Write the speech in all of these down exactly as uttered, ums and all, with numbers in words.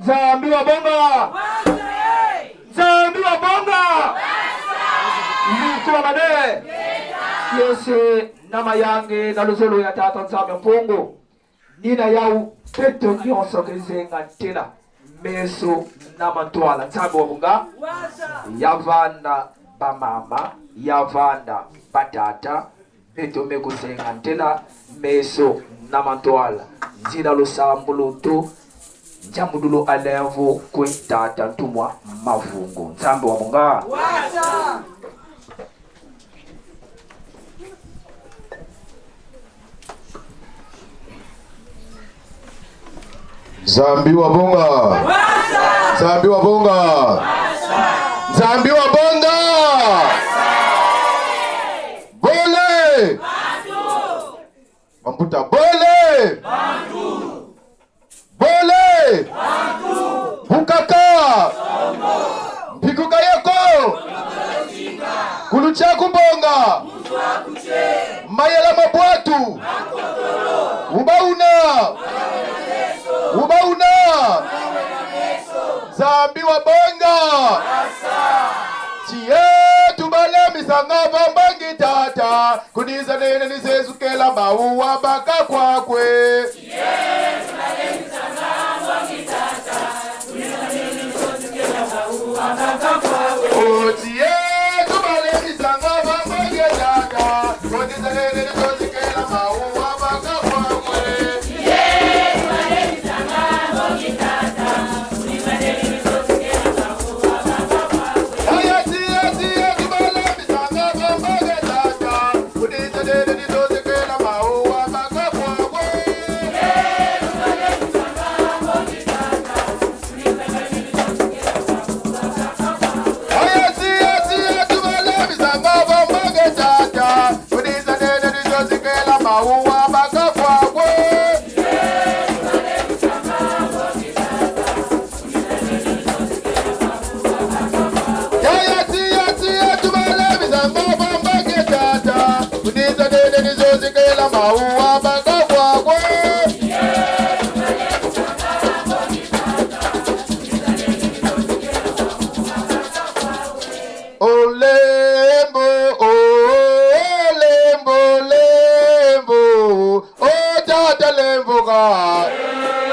Nzambi wa bonga. Nzambi wa bonga. Ntwala ne. Kiese na mayangi na luzolo ya Tata Nzambi Mpungu. Ni na yau beto nyonso ke zenga ntela meso na mantwala. Nzambi wa bonga. Ya vanda bamama, ya vanda batata, beto me kuzenga ntela meso na mantwala. Nzila lusambulu tu, Nzambi dulu alemvo kwe tata ntumwa Mavungu. Nzambi wa bonga. Nzambi wa bonga. Nzambi wa bonga. Nzambi wa bonga. Bole. Bambuta bole. Bole. Bukaka. Mpikuka yeko. Kulu tia kubonga. Mayela ma bwatu. Uba una. Uba una. Nzambi wa bonga. Ti yetu bale misanga va mbangi tata. Kudiza nene ni Yesu kela mauwa baka kwakwe. O ti yetu bale misanga va mbangi tata. Kudiza nene ni Yesu kela mauwa baka kwakwe. Yaya, tiya, tiya, tubale bizango bamba ke tata. Kudiza dede ni zozi kela mauwa baka kwakwe. O lembo, o lembo, lembo. O tata lemvoka.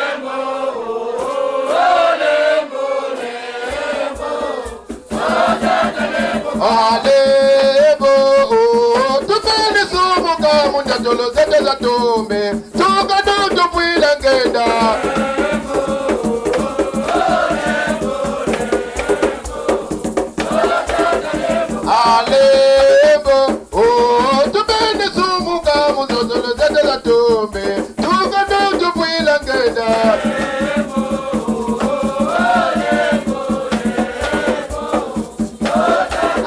A lembo, o, tupeni sumuka mu ndatolo zeto za tombe. Tuka tu tupwila ngenda. A lembo, o, tupeni sumuka mu ndatolo zeto za tombe. Tuka tu tupwila ngenda.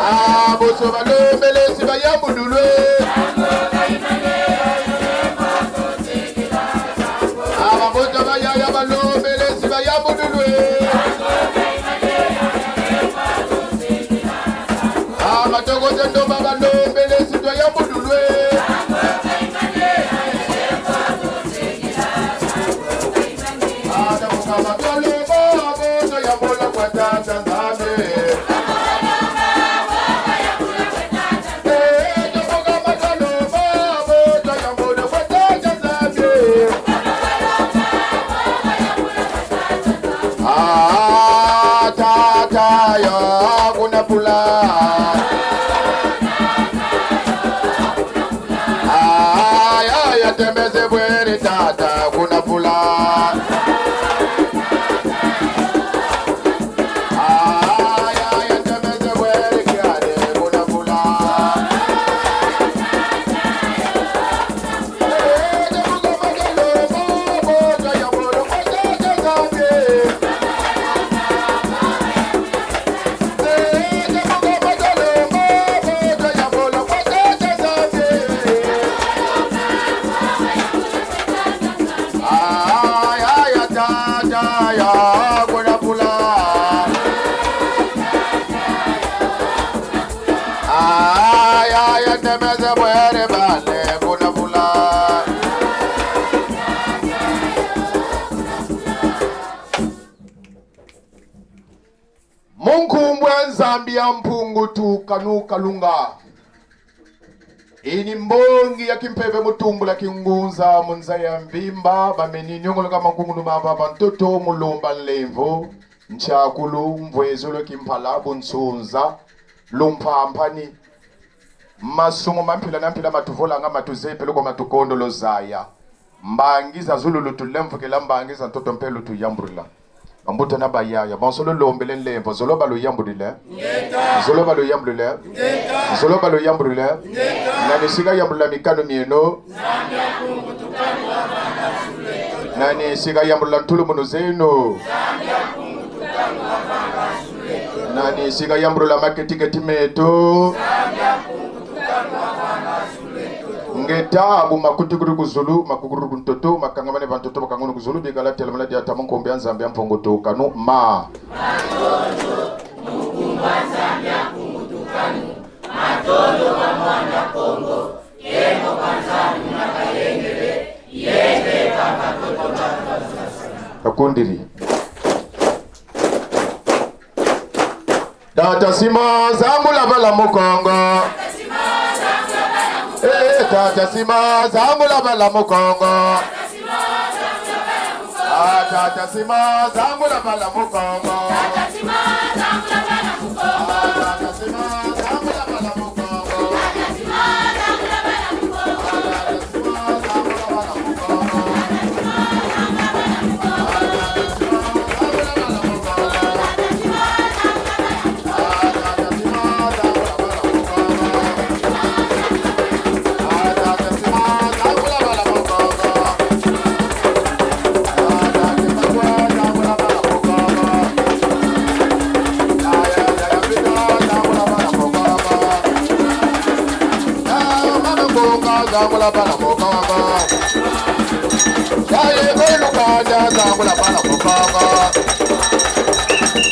Ah, bonso balombele si bayambudulwe. Ah, bonso bayaya balombele si bayambudulwe. Ah, matoko za ndoma balombele si twayambudulwe. Ah, tabuka matolo, bonso yambula kwa Tata Nzambi. Ah, tata ya kuna pula. Ah, ya, ya tembe se bweri tata kuna pula. Ay, ay, ya, ya, ya, kuna pula. Ay, ay, ya, temeze bwere bale, kuna pula. Mbwa Nzambi ya Mpungu Tukanu Kalunga. Ini mbongi ya kimpeve mu tumbula kingunza mu nza ya mvimba, bameni niongoloka makungunu mamba va ntoto mu lomba nlemvo, ntiakulu, mvwezolo, kimpala, bunsunza, lumpampani. Masumu ma mpila na mpila matuvolanga, matuzeye mpe luko matukondolo zaya. Mbangi za zulu lutulemvukila, mbangi za ntoto mpe lutuyambulula. Bambuta na bayaya, bonso lulombele nlemvo, zolo baluyambulule. Ngeta. Zolo baluyambulule. Ngeta. Zolo baluyambulule. Ngeta. Nani si kayambulula mikanu mieno? Nani si kayambulula ntulumunu zeno? Nani si kayambulula maketiketi meto? Ngeta, bu makutukulu ku zulu, makukulu ku ntoto, makangamane va ntoto, makangunu ku zulu, bikala telamana diata mu nkumbu ya Nzambi ya Mpungu Tukanu, ma. Kakundiri. Tata Simon, zangula bala mu Kongo. Eh, Tata Simon, zangula bala mu Kongo. Ah, Tata Simon, zangula bala mu Kongo. Ah, Tata Simon, zangula bala mu Kongo. Zangula bala mu Kongo. Yaye, boy, Lukanda, zangula bala mu Kongo.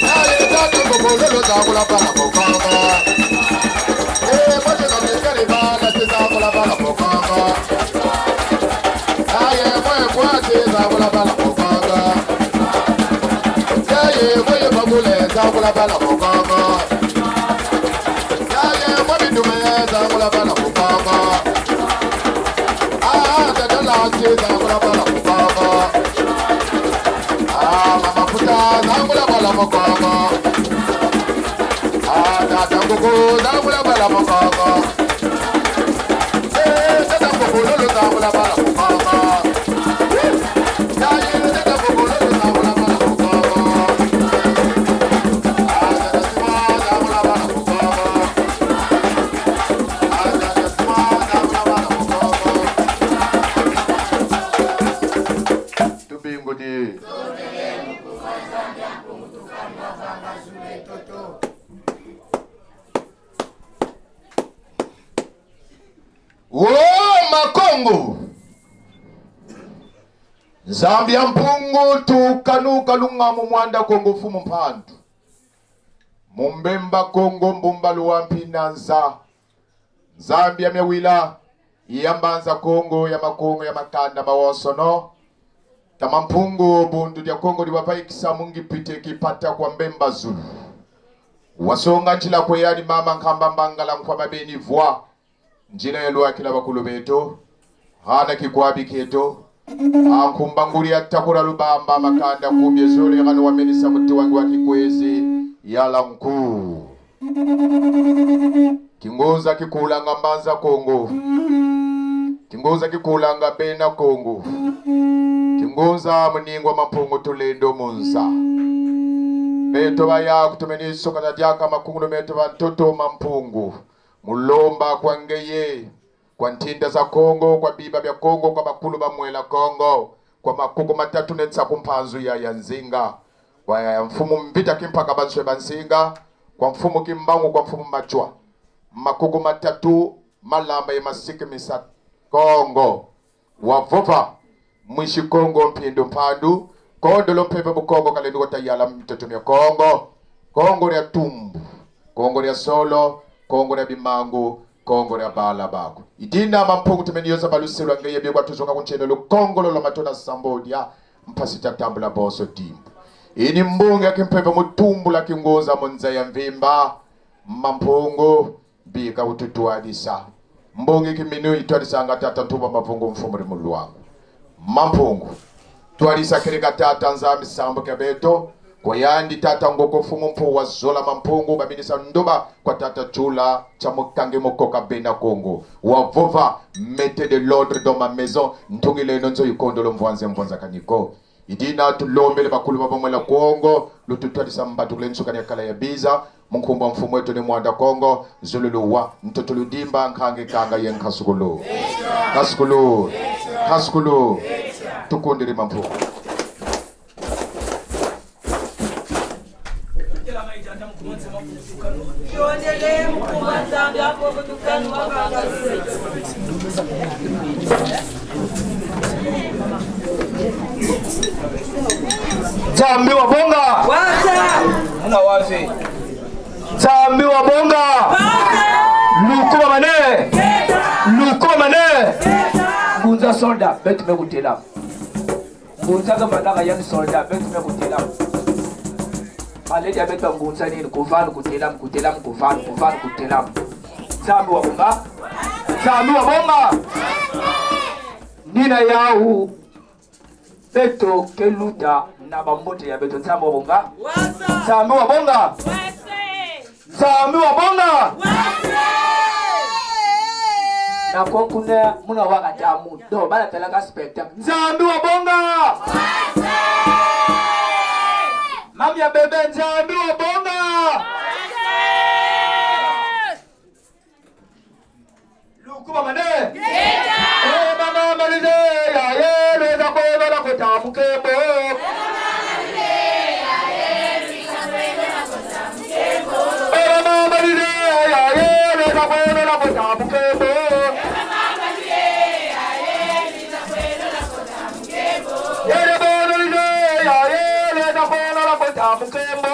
Yaye, tata Mbokololo, zangula bala mu Kongo. Eh, boy, Lukanda, zangula bala mu Kongo. Yaye, boy, Lukanda, zangula bala mu Kongo. Yaye, boy, Kwate, zangula bala mu Kongo. Yaye, boy, Bagule, zangula bala mu Kongo. Yaye, boy, Bidume, zangula bala mu Kongo. Ah, Tata Lasi, zangula bala mu Kongo. Ah, Mama Puta, zangula bala mu Kongo. Ah, Tata Kuku, zangula bala mu Kongo. Eh, Tata Kuku, lolo, zangula bala mu Kongo. Yaye, Tata Kuku, lolo, zangula bala mu Kongo. Ah, Tata Sima, zangula bala mu Kongo. Ah, Tata Sima, zangula bala mu Kongo. Tubingudi. Wo Makongo! Nzambi ya Mpungu Tukanu Kalunga mu Mwanda Kongo, Mfumu Mpandu. Mu Mbemba Kongo, Mbumba Luwampi na Nza. Nzambi ya Miawila, ya Mbanza Kongo, ya Makongo, ya makanda mawonsono. Tata Mpungu, Bundu dia Kongo diwavaikisa mu Ngipiti, Kipata kwa Mbemba Zulu. Wasonga nzila kwe yani Mama Nkamba Mbangala, Nkwa Mabeni Vwa. Nzila ya lwakila bakulu beto. Hana kikwabi kieto. Ankumba nguri ya takura lubamba makanda kumbi ezole ngano wamenisa muti wangi wa kikwezi yala nku. Kingunza kikulanga Mbanza Kongo. Kingunza kikulanga Bena Kongo. Kingunza muningwa Ma Mpungu Tulendo mu nza. Beto baya kutumeni sokana diaka makungunu meto va ntoto Ma Mpungu. Mu lomba kwa ngeye, kwa ntinda za Kongo, kwa biba bia Kongo, kwa bakulu ba Mwela Kongo, kwa makuku matatu ne nsaku mpanzu ya, ya Nzinga, kwa mfumu Mvita Kimpaka Banswe Bansinga, kwa mfumu Kimbangu, kwa mfumu Matsoua. Makuku matatu malamba ye masiki misatu. Kongo. Wavova, mwisi Kongo Mpindu Mpandu, kondolo mpeve bu Kongo kalendo kota yala mitoto mia Kongo. Kongo dia tumbu, Kongo dia solo, Kongo dia bimangu, Kongo dia bala baku. I dina Ma Mpungu tumeni yoza balusilwa ngeye bie kwa tuzonga ku ntieno lu Kongo lolo matona sambodia, mpasi tatambula bonso dimbu. Ini mbongi ya kimpeve mu tumbula kingunza mu nza ya mvimba. Mampungu, bika ututwadisa. Mbongi kiminu itwadisanga Tata Ntumba Mavungu, mfumu di mu Luangu. Mampungu, twadisa kieleka Tata Nzambi sambu kia beto. Kwa yandi Tata Ngoko, mfumu mpu wa zola, Mampungu, baminisa ndoba kwa Tata Tula Tchamukangi Mukoka Bena Kongo. Wavova: mettez de l'ordre dans ma maison. Ntungileno nzo ikondolo mvwanze mvwanzakani ko. I dina tulombele bakulu ba bamwela Kongo, lututwadisa mbatukile nsukani ya kala ya biza, mu nkumbu a mfumu eto Ne Mwanda Kongo, zulu luwa, ntoto ludimba, nkangi kanga ye nkasukulu. Nkasukulu. Nkasukulu. Tukundidi Mampungu. Nzambi wa bonga. Wata. Muna wafi. Nzambi wa bonga. Wata. Lukubamane. Keta. Lukubamane. Keta. Ngunza soldat, beto me kutela. Ngunza ka badaka yandi soldat, beto me kutela. Maledi ya beto ngunza nini? Kuvanu kutela, kutela, kuvanu, kuvanu kutela. Nzambi wa bonga. Nzambi wa bonga. Ni na yawu, beto ke luta na bambote ya beto. Nzambi wa bonga. Wasa. Nzambi wa bonga. Wasa. Nzambi wa bonga. Wasa. Na kwa kuna muna waka tamu. Donc, bana talaka spectacle. Nzambi wa bonga. Wasa. Mami ya bebe, Nzambi wa bonga. Wasa. Lukubamane. Ngeta. Eh, mama Malide, ya ye, lweza kweno na kota mukembo. Eh, mama Malide, ya ye, lweza kweno na kota mukembo. Yele bono lide, ya ye, lweza kweno na kota mukembo.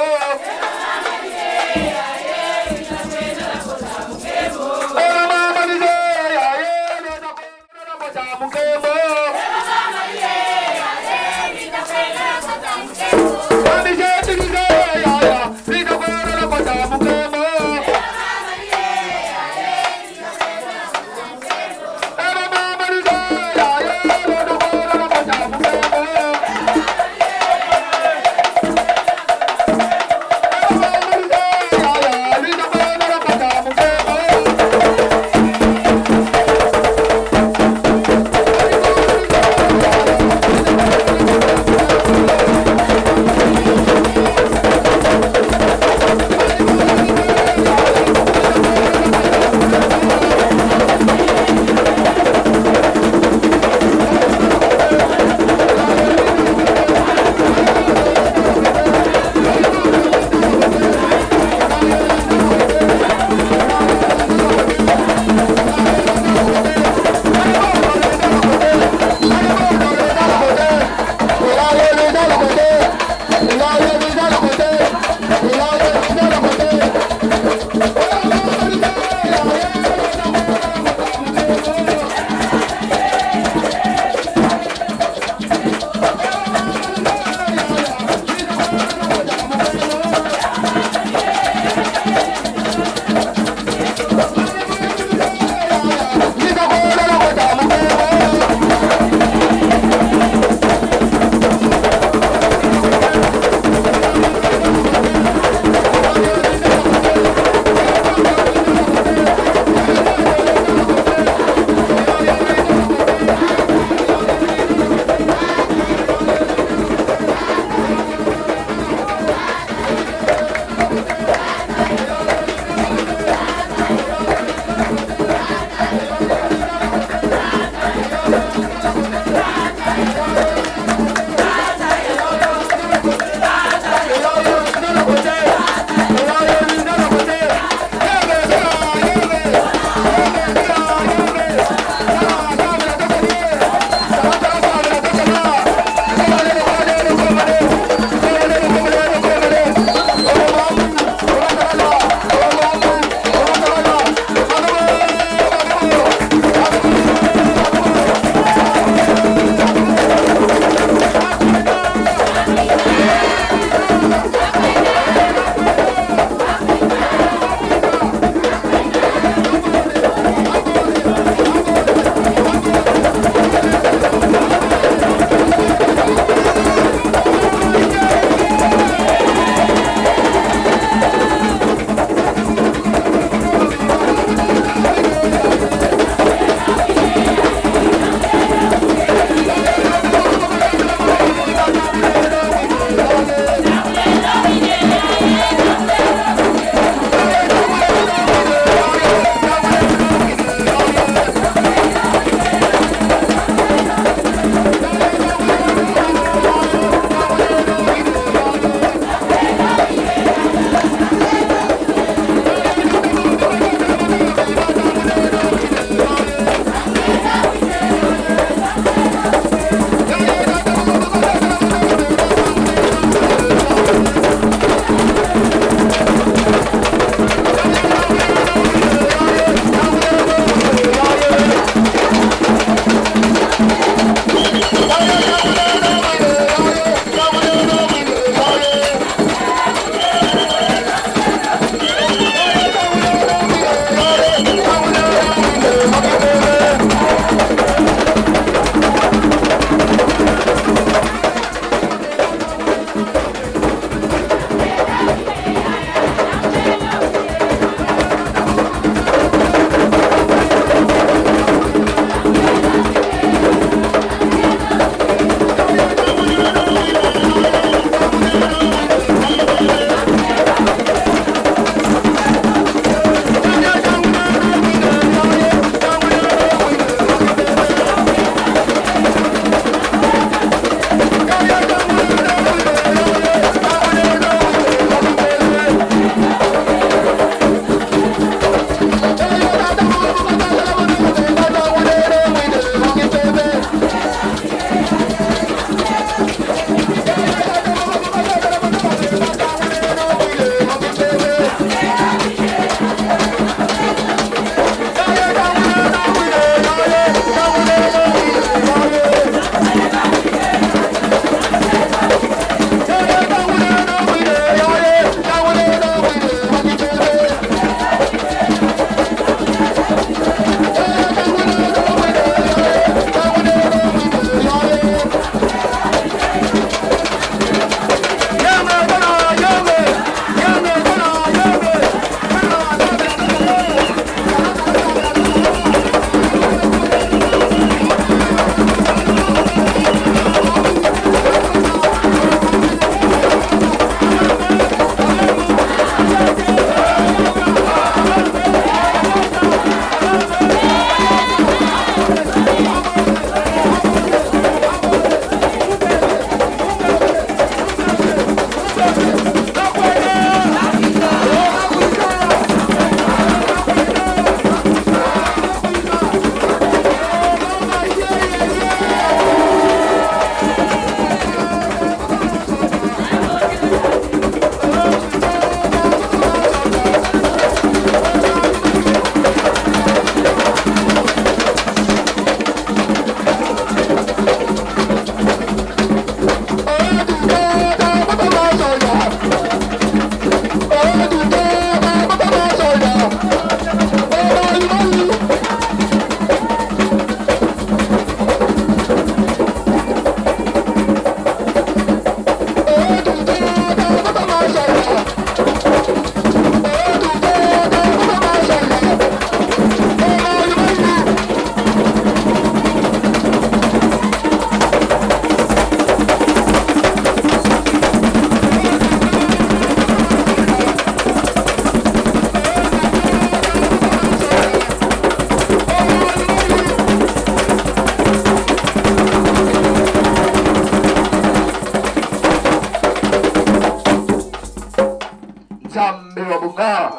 Nzambi wa bonga.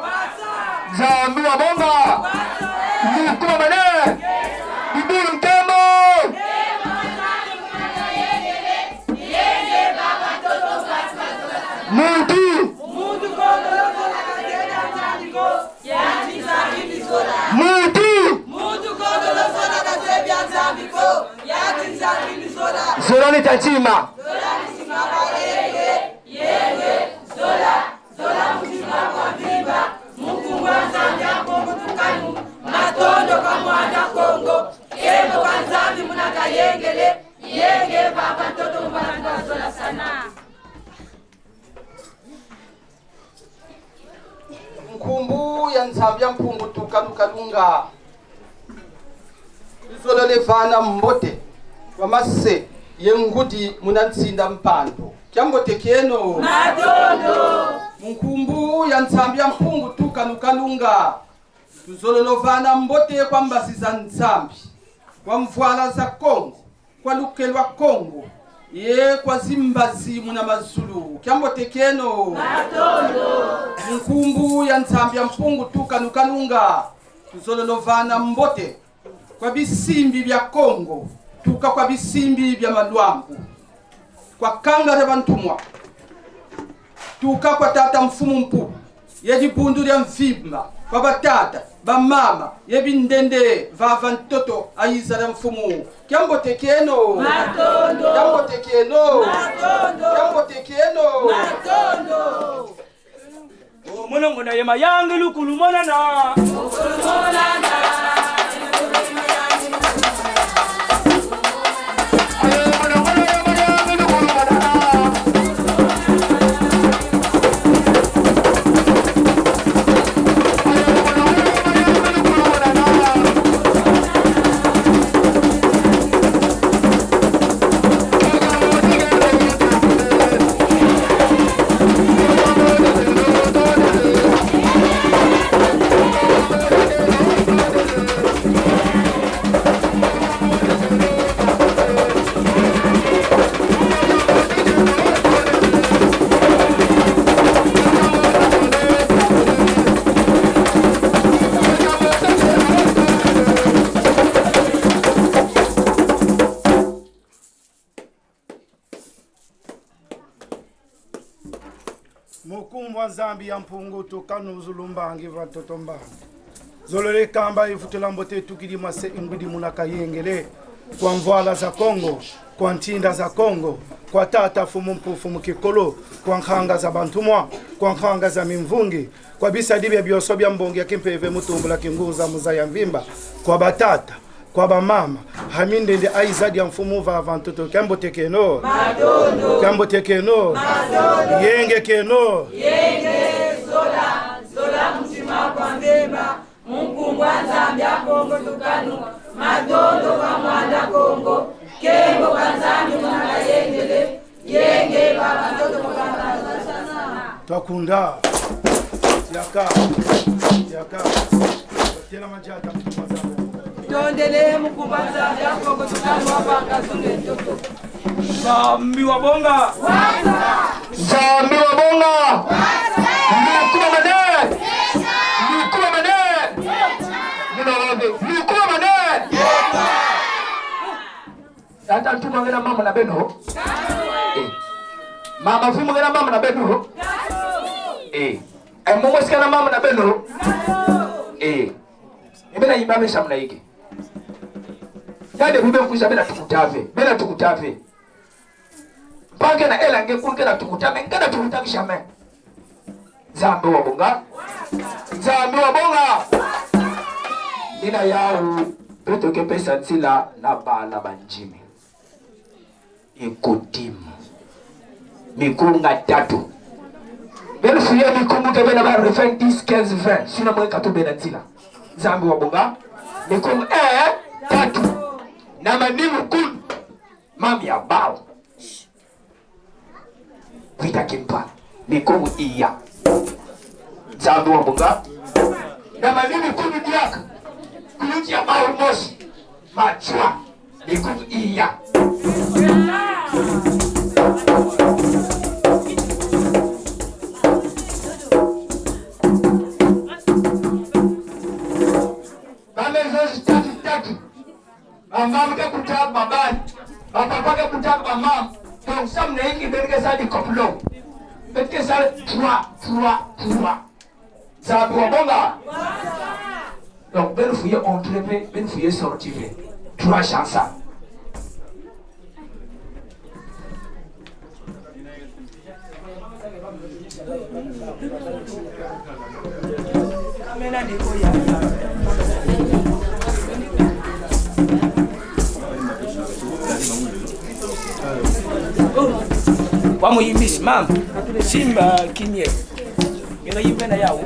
Nzambi wa bonga. Lukuma mane. Bibulu nkembo. Muntu. Muntu. Zola ni ta ntima. Yenge, zola, zola mutima kwa mvimba, mu nkumbu a Nzambi a Mpungu Tukanu, matondo kwa Mwanda Kongo, nkembo kwa Nzambi muna kayengele, yenge vava ntoto mu bantu bazolasana. Nkumbu ya Nzambi a Mpungu Tukanu Kalunga. Tuzolele vana mbote kwa mase ye ngudi muna nsinda mpandu. Kiambote kieno. Matondo. Mu nkumbu ya Nzambi a Mpungu Tukanu Kalunga, tuzolele vana mbote kwa mbazi za Nzambi, kwa mvwala za Kongo, kwa luke lwa Kongo, ye kwa zimbazi muna mazulu. Kiambote kieno. Matondo. Mu nkumbu ya Nzambi a Mpungu Tukanu Kalunga, tuzolele vana mbote kwa bisimbi bia Kongo, tuka kwa bisimbi bia Maluangu, kwa kanga dia bantumwa, tuka kwa tata Mfumu Mpu, ye dibundu dia mvimba, kwa batata, bamama, ye bindende, vava ntoto a yiza dia mfumu. Kiambote kieno. Matondo. Kiambote kieno. Matondo. Kiambote kieno. Matondo. O, mono ngona ye mayangi lukulumonana. Mu nkumbu a Nzambi a Mpungu Tukanu, zulu mbangi, va ntoto mbangi. Zolele kamba ye vutula mbote tukidi mase ye ngudi muna kayengele, kwa mvwala za Kongo, kwa nsinda za Kongo, kwa tata Mfumu Mpu, Mfumu Kikolo, kwa nkanga za bantumwa, kwa nkanga za mimvungi, kwa bisadi bia bionso bia mbongi ya kimpeve mu tumbula kingunza mu nza ya mvimba, kwa batata, kwa bamama, ha mindende a yiza dia mfumu, vava ntoto. Kiambote kieno. Matondo. Kiambote kieno. Matondo. Yenge kieno. Yenge, zola, zola mutima kwa mvimba, mu nkumbu a Nzambi a Mpungu Tukanu, matondo kwa Mwanda Kongo, nkembo kwa Nzambi muna kayengele, yenge, vava ntoto mu bantu bazolasana. Twakunda. Yaka. Yaka. Tela manjata, mu nkumbu a Nzambi. Tondele mu nkumbu a Nzambi a Mpungu Tukanu wavanga zulu ye ntoto. Nzambi wa bonga. Nzambi wa bonga. Lukuma mane. Lukuma mane. Muna wave. Lukuma mane. Tata ntumwa nge na mama na beno. Eh. Mama mfumu nge na mama na beno. Eh. Eh, momo sika na mama na beno. Eh. E bena yimba me samu na yinki? Yandi bu be kwiza bena tukuta ve. Bena tukuta ve. Mpangi na ela nge kulu ke na tukuta, mais nge na tukuta ki jamais. Nzambi wa bonga. Nzambi wa bonga. Ni na yawu beto ke pesa nzila na bala ba ndimi. Ye coutume. Mikunga tatu. Beno fuya mikunga ke bena ba refrain dix, quinze, vingt. Sina mwe katu bena nzila. Nzambi wa bonga. Mikunga, eh, tatu. Na manima kulu. Mami ya bawu. Vita Kimpa, mikungu iya. Nzambi wa bonga. Na manima kulu diaka. Kuluti ya bawu mosi. Machwa, mikungu iya. Mama ke kuta baba, ba papa ke kuta ba mama. Donc, samu na inki beto ke sala dikopolo? Beto ke sala trois, trois, trois. Nzambi wa bonga. Donc, beno fouiller entrée mpe, beno fouiller sortie mpe. Trois chansons. Wa muyimbisi, mama, simba kimia. Mina yimbe na yawu.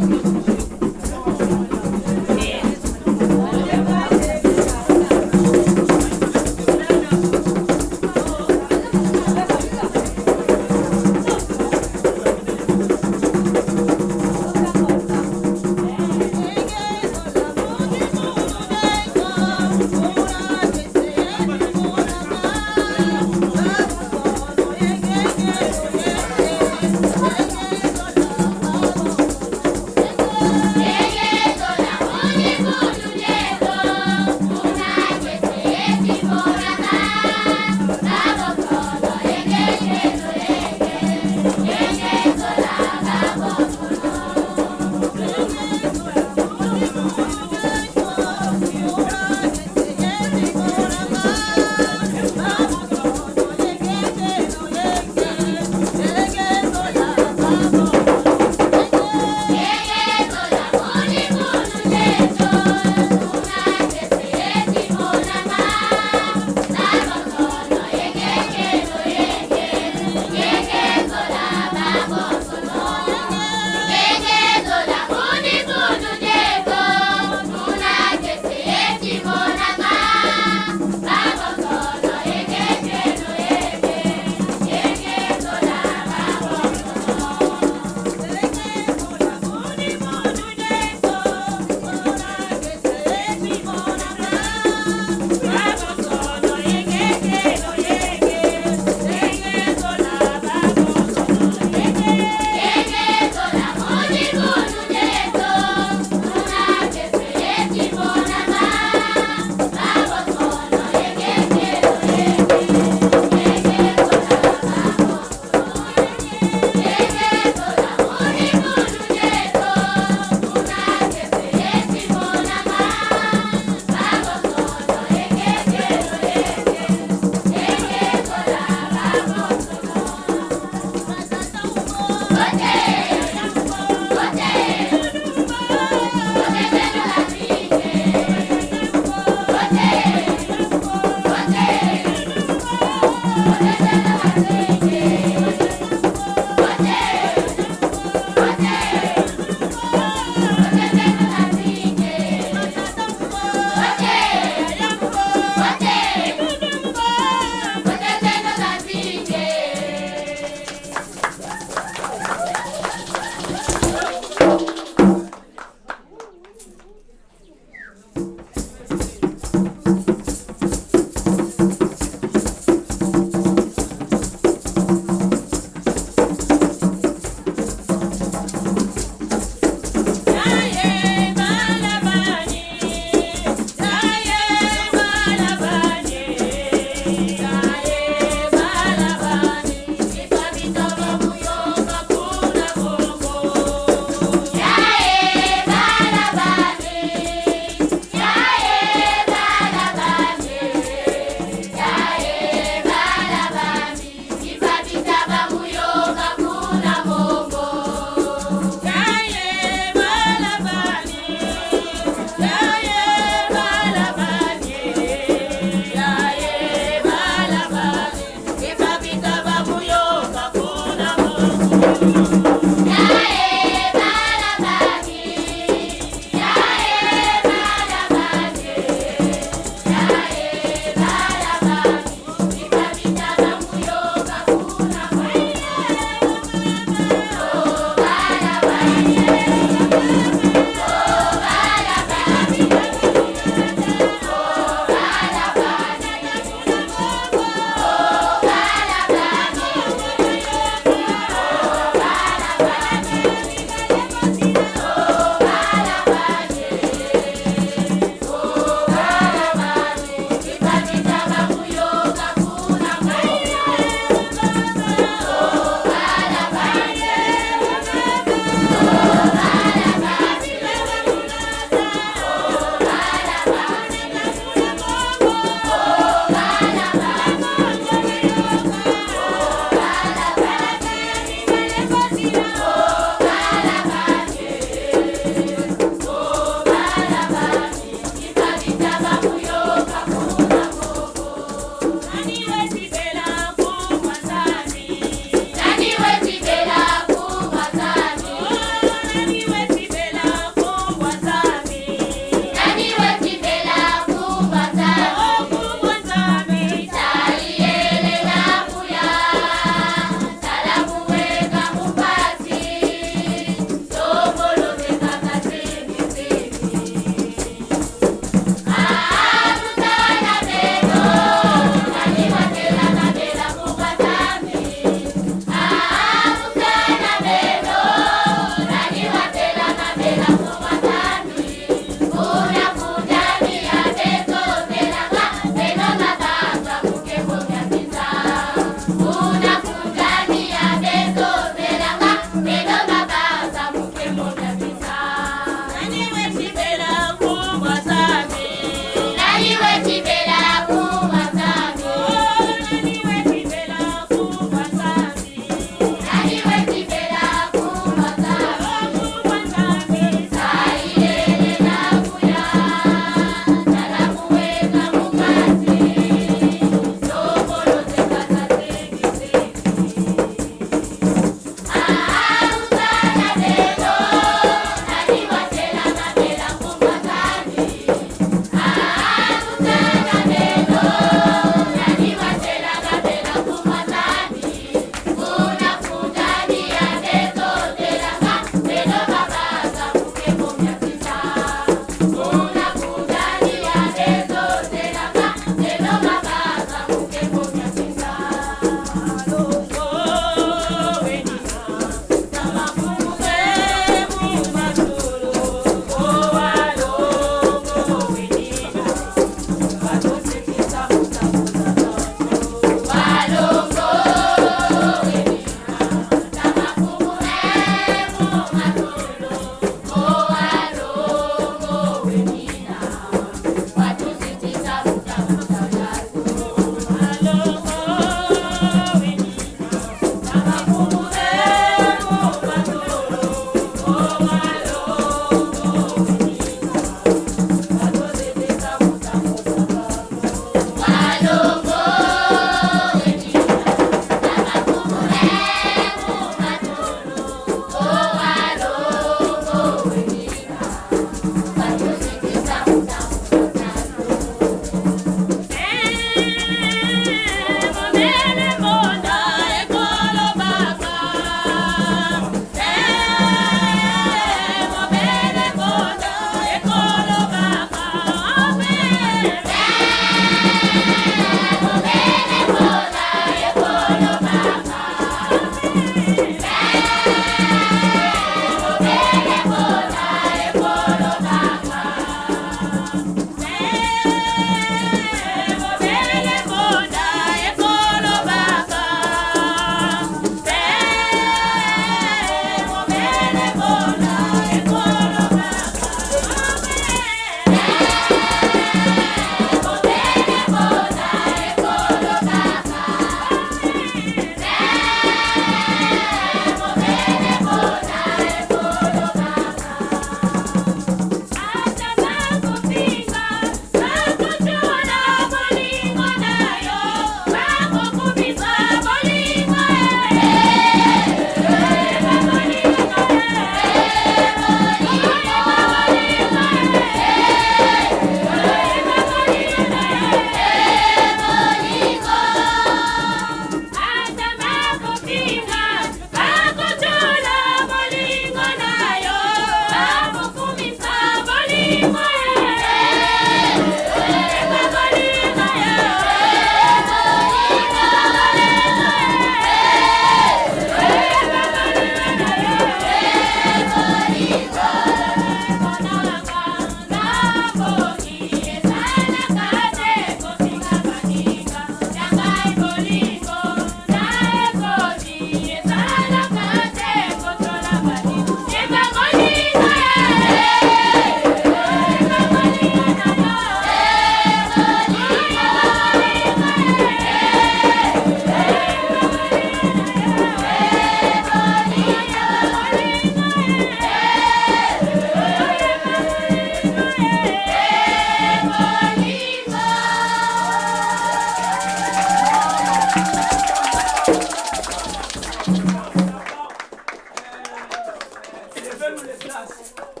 Place.